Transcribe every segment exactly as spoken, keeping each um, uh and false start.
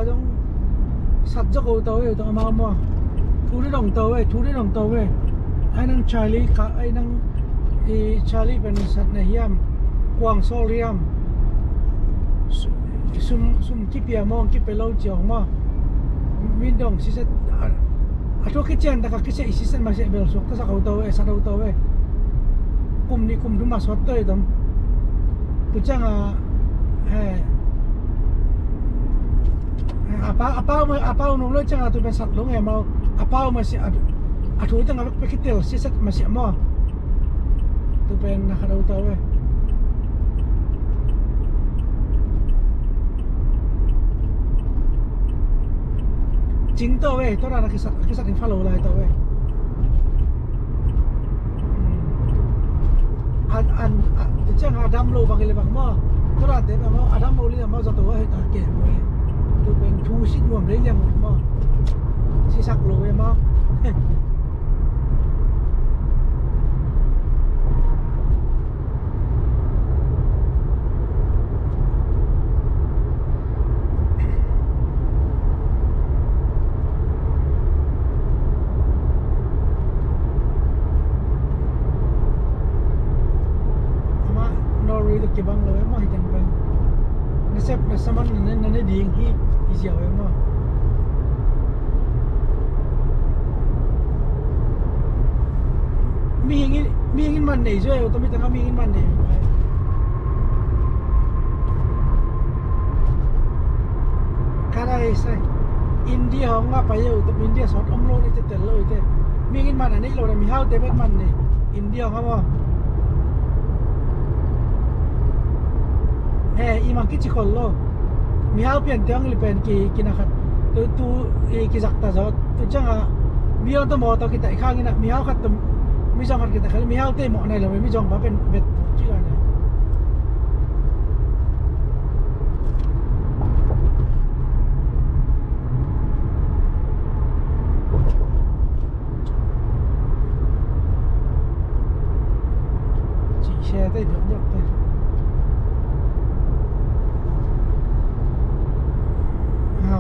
Zong sat zaw ko to e, to amau maw. Thu ding dong to e, thu ding dong to e. Ai nang Charlie ka, ai nang i Charlie pen sat na hiam, kuang sawl hiam. Su-, sum, sum kipia maw, kipia lo ciang maw. Min dong siset a, a thu kician taka kisei siset ma se bel suak ta sa ko to e, sat ko to e. Kum ni kum dum a sot to e dong. Tu ciang a, eh, a pau, a pau ma, a pau nung lo ciang a tu pen sat lo nge maw. A pau ma si a, a thu ciang a vek pe kitel si sat ma si maw. Tu pen na kha do tau e. Cing tau e, tua na kisat, kisat in fa lo lai tau e. An, an, a, ciang a dam lo bang le bang maw. Tua te bang maw, a dam lo li maw, zato a hita ke maw. Tu pen thu sit nuam le liang maw. Sisak lo e maw. Amah Norway tawh kibang lo e maw, hih teng pen. Nasep nasaman na ne, na ne ding hi, hi ziau e maw. Mihing in, mihing in man nei zaw e, tua mi tengah mihing in man nei. Ka dai sai. India hong a pai e, tua India sawt om lo ni te tel lo i te. Mihing in man a nei lo na, mihau te bet man nei. India hong a maw. He, i mang kici khol lo. Mihau pian te hong li pen ki, kina khat. Tu, tu, i kizak ta zaw. Tu ciang a, mi hong ta maw ta kita i khang ina, mihau khat ta, mi zong khat kita khat, mihau te maw nai lo, mi zong ba pen bet ci la na. Ci share te diak diak te. Ha.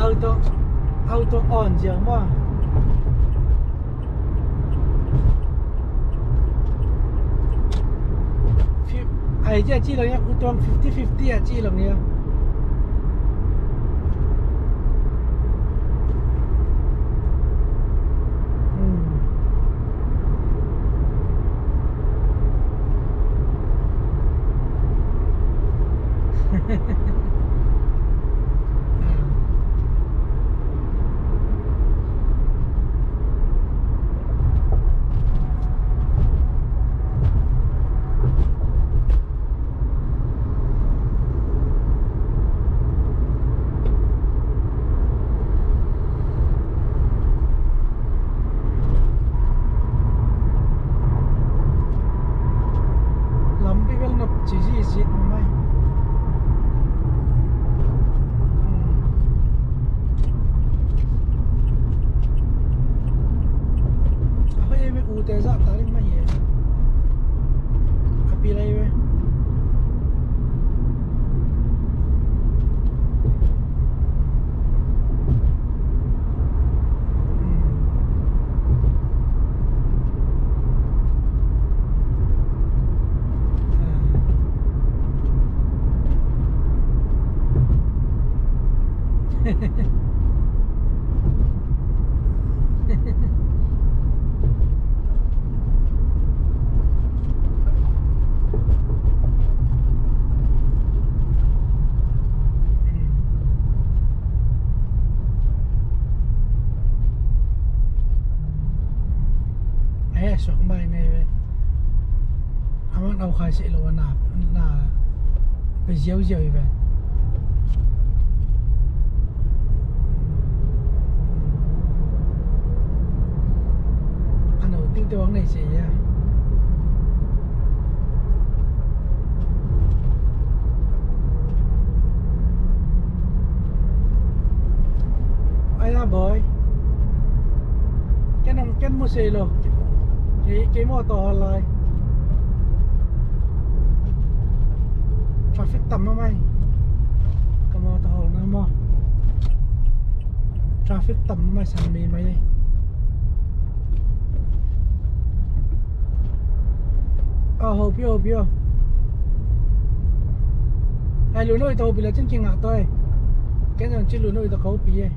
Auto, auto on ziau maw. Fif-, ai, ci a ci lo ia, u tuang fifty fifty a ci lo ia. Hmm. Lampi bel nop ci zizit mai. A hoih ei ve, ute zahtak ding mah hi e. A pil ei ve. Ai, a suak mai mai ve. Aman au khai seh lo a na, na pe ziauziau hi ve. A no tingte wang nei seh ia. Ken mu sei lo. Kei, kei mawtaw hawl lai. Traffic tam mahmah hi. Ka mawtaw hawlna maw. Traffic tam mahmah hi, sang mi mai. A, hopih, hopih. Ai, lu no i to hopih la cin kingah to ai. Ken zong ci lu no i to ka hopih ai.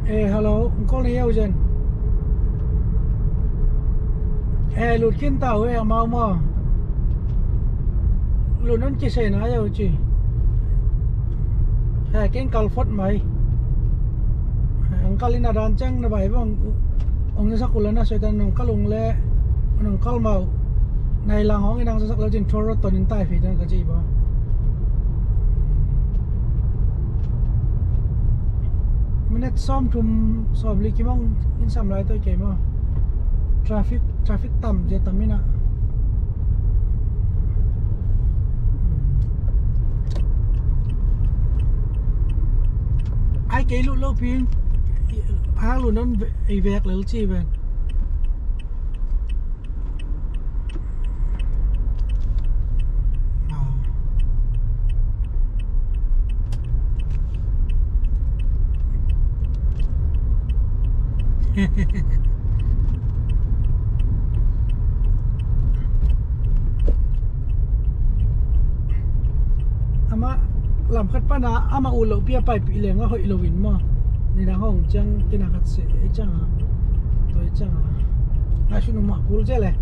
Eh, hello, kong call ni au zen. Eh, lut khin ta uh e, amau maw. Lut non kisei na au ci. Eh, keng kal phot mai. Eh, ang kal in a dan ciang na bai bang, ong na sak uh la na soi tan nong kal ung le, nong kal mau. Nai lang hong in ang sak la cin thor ton in tai fi tan ka ci ba. Minute sawm thum, sawm li kimong in sam lai toi kei maw. Traffic, traffic tam, zia tam ina. Ai kei lut lo pin. Hang lut non i vek lel ci ven. Amah lam khat pana amah ut loh pi a paipih leng a hoih loin maw. Nidang hong ciang kina khat seh ei ciang a. Tua ei ciang a. Ngaihsun uh mah kul cia le.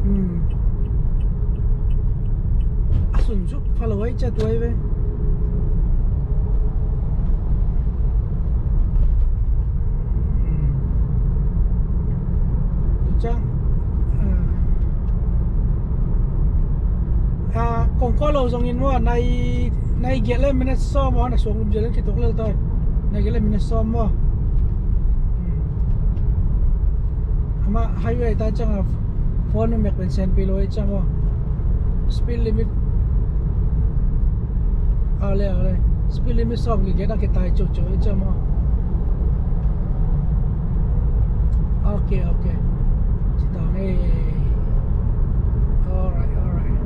Hmm. A sun suk pha lo ai cia tua ai ve. Hmm. Tua ciang, ah, kong kua lo zongin maw, nai, nai giat le minute sawm maw, na suang lum zia le kitok lel tai. Nai giat le minute sawm maw. Hmm. Amah highway ta ciang a phone mek pen sen pi lo ai ciang maw. Speed limit. A le, a le. Speed limit sawm kigen a kitai cokcok i ciam maw? Ok, ok. Ci ta ngei. Alright, alright.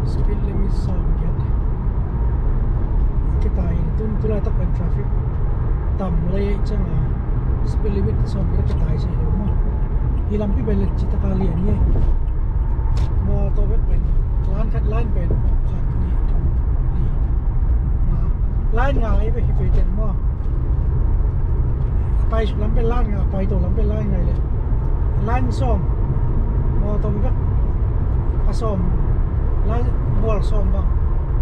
Speed limit sawm giat. Kitai in tun tulaitak pen traffic tam lei ciang a speed limit sawm giat kitai seh lo maw. Hi lampi pen le citaka lian hi. Mawtaw bek pen line khat, line pen khat, nih, thum, nih, nga. Line nga ei bek hi ve ten maw. A pai suk lam pen line nga, a pai to lam pen line nga ei le. Line sawm. Mawtaw bek a sawm. Line bawl sawm bang.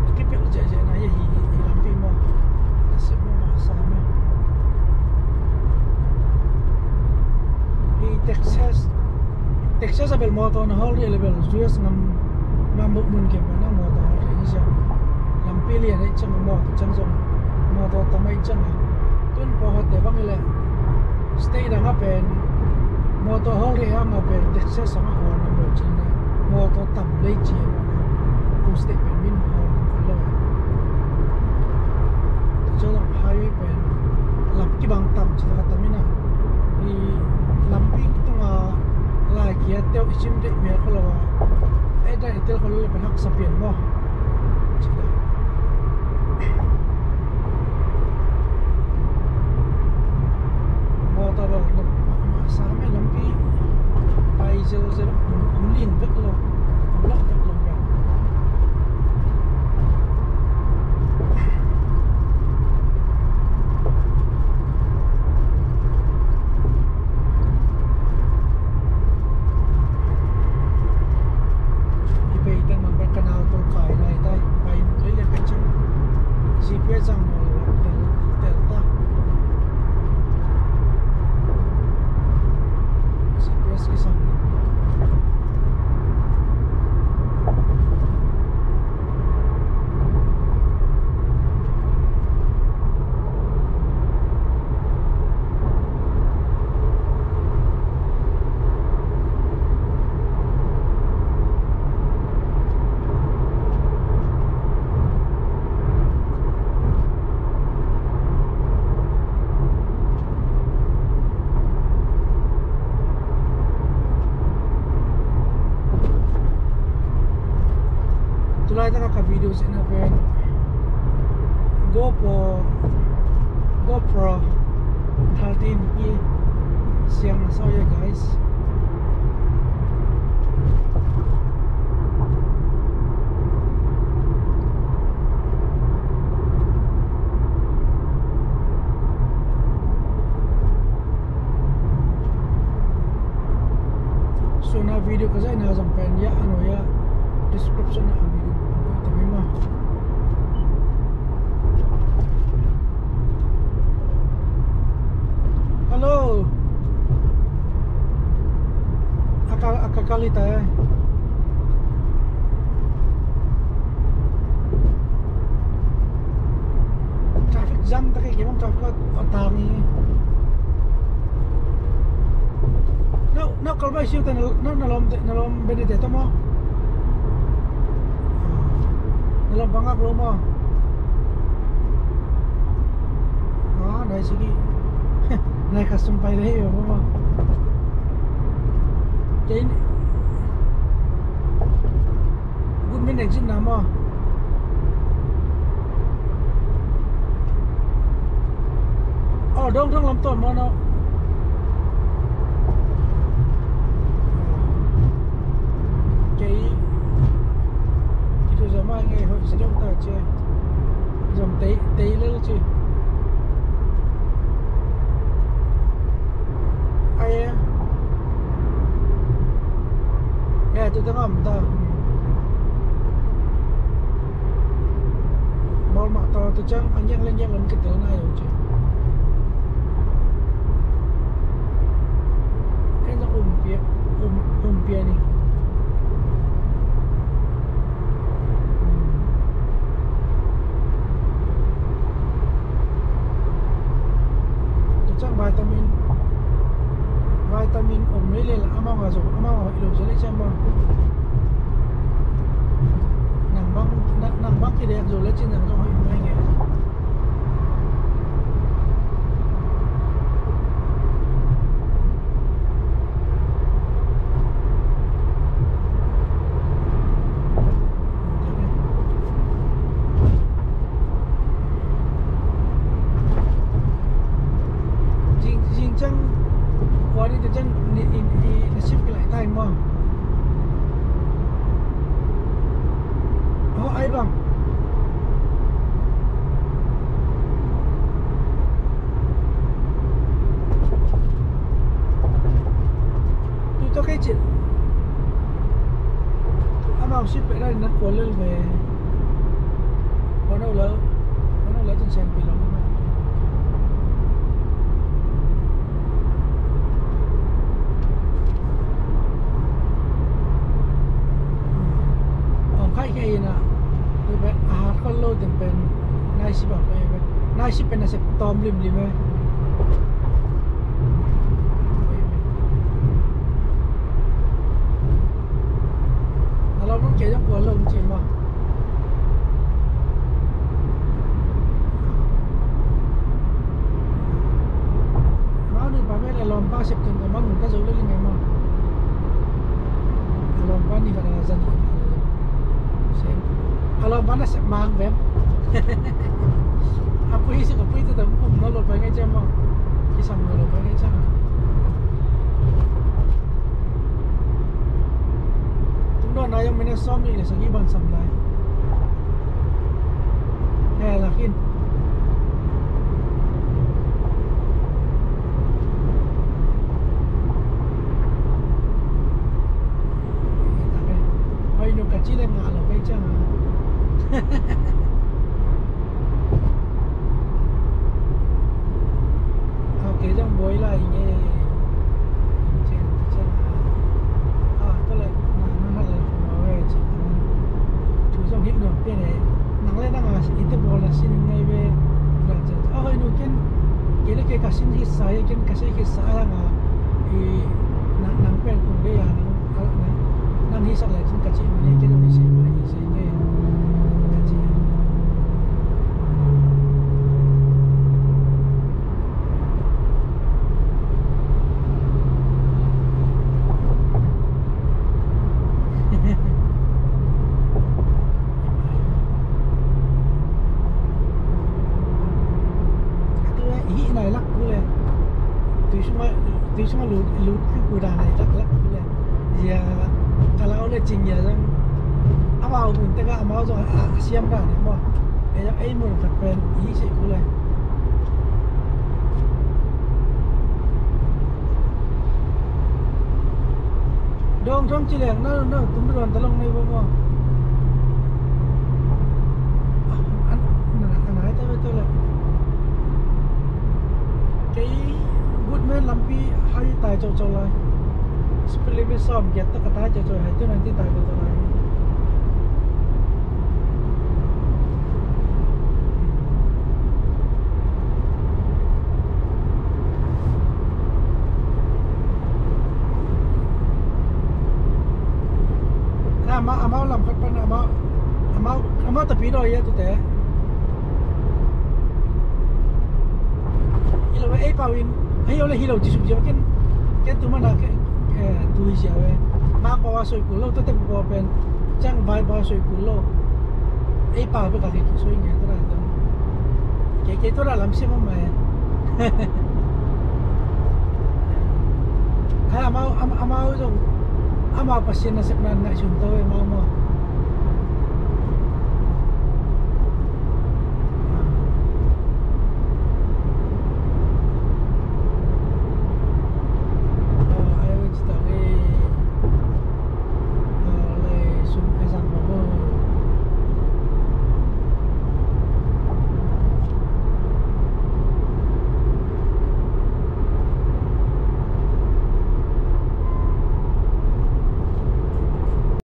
A kipelh ziahziah na hi, hi, hi lampi maw. A sep maw, ma sa maw. Texas a bel mawtaw na hawl rih leh bel U S ngam, ngam mun mun kem pen a mawtaw hawl rih hi sia. Lampi lian ahih ciang a mawtaw ciang zong mawtaw tam ahih ciang a. Tun pawlkhatte bang hi leh state dang a pen mawtaw hawl rih hang a pen Texas a hawl na maw cih leh mawtaw tam lei ci a maw. Kum state pen min hawl khol lo. Tua ciang zong highway pen lam kibang tam ci tak a tam in a, i lampi kitung a lai kia teuh i cim deih mial khol lo a, ei dan i tel khol lo le pen haksa pian maw. Ci tak. Mawtaw lo na mahmah sa meh lampi pai zelzel, om ling vek lo, om lak vek lo pen. I pei teng man pen ka nau tol kai lai tai, pai mu lei lei ka cang. G P S zang lo tel, tel ta. G P S kisam. Tulai taka ka video sehna pen GoPro, GoPro thirteen hi. Siang na sa uh hia, guys. Suna video ka zaihna zong pen ya ano ya description ah video ka zaih ta mai maw. Hello. Aka, aka kalita eh. Traffic jam ta kei kei bang traffic a tang hi. No, no, kal bai siu ta na, na lom te, na lom beni te ta maw. Na lom bangak lo maw. Ah, nai sigi. Nai kasum pai le hi maw. Kein. Good minute jin na maw. Oh, dong dong lam ton maw no. Kei. Kitu zama ngai hoi si dong ta che. Zom tei, tei lel che. Ai. Ya, tu tengah mata. Bawl mah tawh tu ciang a ngiang le ngiang lam kitel nai lo ci. Ken zong um pia, um, um pia ni. Tua ciang vitamin, vitamin om lei lei la amau nga zong amau nga hoih lo zel lei ciang bang. Nang bang, nang, nang bang kidek zo lei cin nang zong hoih mai nge. Zing, zing ciang kua ni te ciang ni, i, i, na sip kilai ta in maw. Oh, ai bang. Tu tawh kei cin. Amau sip peh lai na kual lel ve. Kuan au lel. Kuan au lel cin siang pi lo. Tawm limlim e. Na lawm lawm kei zong kual lo ci maw? Amau nupa pen a lawmpa sep tun amau nung ka zo lel ing e maw? A lawmpa ni khat a za ni. A lawmpa na sep mang vem. A pui sik a pui tu tam kum no lo pai ngai ciang maw. Kisam no lo pai ngai ciang. Tung dawn na yong minute sawm nih le sagih bang sam lai. He, lak in. Hoih nu ka ci le ngah lo kei ciang a. Kei zong buai lai ing e. Ciang, ciang a. A, tua leh na, na hat leh phone a ve ci. Thu zong hilh nuam pian e. Nang le nang a i te bawl na sin ngai ve. Tua ciang a, hoih nu ken, kei le kei ka sin khitsa hi, ken ka sei khitsa a hang a. I, nang, nang pen kung dei a nang, a, nang, nang hisak le cin ka ci mah ni, ken zong hi sei mah hi sei nge. Ka ci a. A tu le i hih nai lak kul le. Tui sungah, tui sungah lut, lut kul kul dan nai lak lak kul le. Zia ka lau le cing zia zong. Amau mun teka amau zong a, a siam dan ne maw. Ei zong ei mun khat pen i hih sih kul le. Dong thong ci leng na, na tum duan ta long nei bo maw. An, an, an ai ta be to le. Kei Goodman lampi hai tai cau cau lai. Speed limit sawm giat ta ka tai cau cau hai tu nan ti tai cau cau lai. Amau, amau lam khat pan amau, amau, amau tapi dawi a tute. Hi lo ei pau in, hi lo le hi lo ci suk ziau ken, ken tu mana ke, eh, tu hi ziau e. Mang pau a soi kul lo, tate pau pen, ciang vai pau a soi kul lo. Ei pau pe ka ke soi nge tu na tu. Ke, ke tu na lam sim ma e. Ai, amau, am-, amau zong, amau Pasian nasep nan ngaihsun to e, amau maw.